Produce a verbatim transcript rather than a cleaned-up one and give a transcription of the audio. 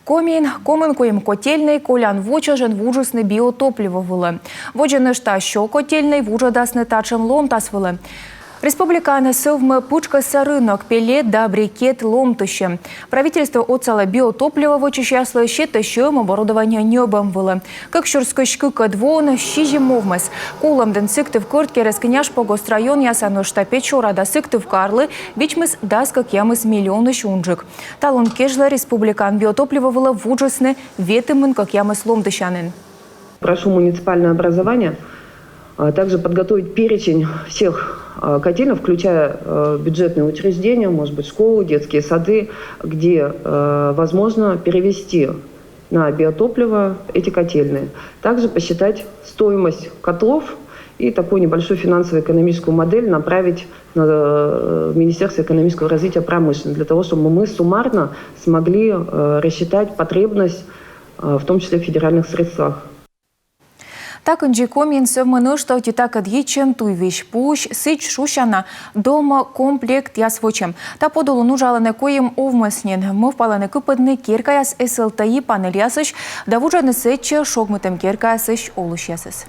Комиын комын куим котельнӧй колян вочажӧн вуджисны биотопливо вылӧ. Водзӧ нӧшта сё котельнӧй вуджӧдасны татшӧм ломтас вылӧ. Республикаын сӧвмӧ пытшкӧсса рынок пеллет да брикет ломтысьӧм. Правительство отсалӧ биотопливо вӧчысьяслы сетӧ сьӧм оборудование ньӧбӧм вылӧ. Кык сюрс кызь кыкӧд воын сизим овмӧс. Кулӧмдін Сыктывкарт керӧс Княжпогост районъяса нӧшта Печора да Сыктывкарлы вичмис дас кӧкъямыс миллионысь унджык. Талун кежлӧ республикаын биотопливо вылӧ вуджисны ветымын кӧкъямыс ломтысянін. Прошу муниципальное образование а, также подготовить перечень всех а, котельных, включая э, бюджетные учреждения, может быть, школы, детские сады, где э, возможно перевести на биотопливо эти котельные. Также посчитать стоимость котлов и такую небольшую финансово-экономическую модель направить на э, Министерство экономического развития и промышленности, для того, чтобы мы суммарно смогли э, рассчитать потребность, э, в том числе в федеральных средствах. Та кындзи Комиын сӧвмӧ нӧшта ӧти такӧд йитчӧм туйвизь. Пуысь сідз шусяна домокомплектъяс вӧчӧм. Та подулын уджалӧны куим овмӧс нин. Мӧвпалӧны кыпӧдны керкаяс эсэлтӧ и панельясысь да вуджӧдны сэтчӧ шогмытӧм керкаясысь олысьясӧс.